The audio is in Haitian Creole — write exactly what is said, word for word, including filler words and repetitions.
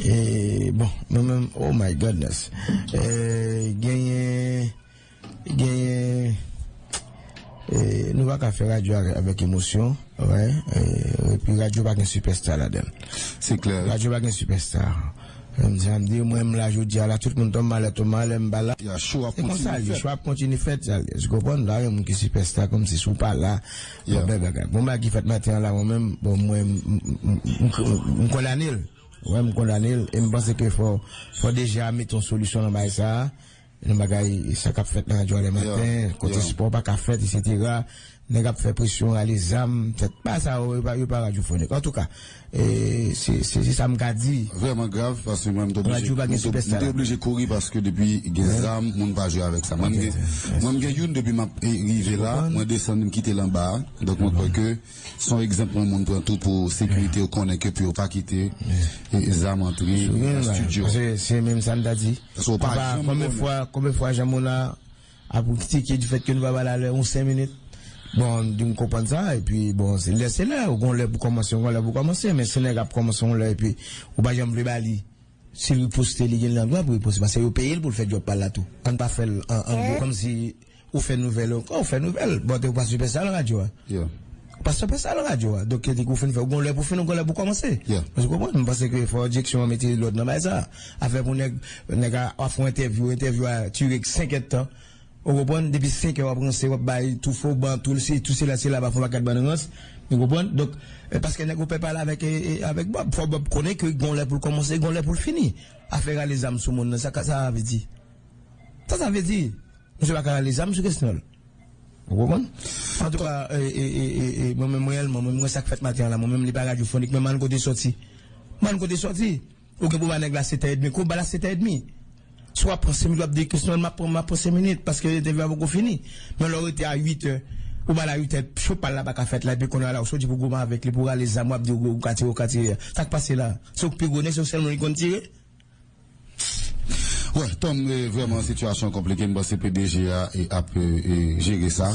E, bon, mwen menm, oh my goodness. E, genyen, genyen, e, nou pa ka fè radyo avè- avèk emosyon, wè. E, epi radyo pa gen sipèsta ladan l. Se klè. Radyo pa gen sipèsta. Mwen, sa m di, mwen, m la jodi a la, tout moun tonbe malè, tonbe malè, m pa la. Ya, show ap kontinye fèt. Se konsa l ye, show ap kontinye fèt, sa l ye. Ou konprann? La, yon moun ki sipèsta, kòmsi si w pa la, bon, bèl bagay. Bon, bagay ki fèt maten an la, mwen menm, bon, mwen, m, m, m, m, m kondane l. Wè, m kondane l, e m panse ke fò, fò deja mete yon solisyon nan bagay sa a. Nan bagay sa k ap fèt nan radyo a lè maten, kote sipò pa ka fèt, etsetera. Nèg ap fè presyon, rale zam, tèt pa sa yo, yo pa, yo pa radyofonik. Antouka, e, se, se, se sa m ka di. Vrèman grav, paske mwen, m te oblije, radyo pa gen sipèsta la. M te oblije kouri paske depi gen zam, moun pa jwe avèk sa. Mwen, m gen, mwen, m gen youn depi m ap, e, rive la, mwen desann, m kite l anba a. Donk, mwen kwè ke se yon egzanp pou moun pran tou pou sekirite yo konnen ke pou yo pa kite, e, zam antre nan estidyo. Se, se menm sa m ta di. Paske w pa janm konnen. Konbyen fwa, konbyen fwa Jean Mona ap kritike di fèt ke nou pa ba l alè yon senk minit. Bon, m di m konprann sa, epi bon, se lè, se lè, ou gon lè pou kòmanse, ou gon lè pou kòmanse, men si nèg ap kòmanse yon lè, epi ou pa janm vle ba li, si l riposte, li gen nan dwa pou riposte, paske yo peye l pou l fè djòb pa l la tou. Ann pa fè l an, an gwo, kòmsi ou fè nouvèl, ou fè nouvèl. Bon, te ou pa sipèsta nan radyo a. Ou pa sipèsta nan radyo a. Donk, yo di ke ou fin fè, ou gon lè pou fin, ou gon lè pou kòmanse. Ou konprann? M panse ke fò direksyon an mete lòd nan bagay sa. Afè pou nèg, nèg a, a fè yon entèvyou, entèvyou a dire senk èdtan. Ou konprann? Depi senk è w ap ranse, w ap bay tou fo ban, tou se, tou sela, sela, pa fon pa kat bann rans. Ou konprann? Donk, e, paske nèg ou pè pale avèk, e, e, avèk Bob. Fò Bob konnen ke gon lè pou l kòmanse, gon lè pou l fini. Afè rale zam sou moun nan, sa, sa vle di? Sa, sa vle di? Misye pa ka rale zam sou Kesnel. Ou konprann? Antouka, e, e, e, e, e, mwen menm reyèlman, mwen, mwen sa k fèt maten an la, mwen menm li pa radyofonik, men m ann kote sòti. M ann kote sòti. Ou gen pou ba nèg la sèt è edmi. Kou ba la sèt è edmi. Si w ap pran senk minit, w ap di Kesnel, m ap pran, m ap pran senk minit, paske entèvyou a poko fini. Men lè w rete a uit è, ou ba la uit è, cho pa l la pa ka fèt la, epi kounye a la, ou soti pou goumen avèk li, pou rale zam, w ap di ou, ou ka tire, ou ka tire. Sa k pase la? Se ou k pi gwo nèg, se ou sèlman ki konn tire? Wè, Tom, e, vrèman, sitiyasyon konplike. M panse P D G a, e, ap, e, e, jere sa.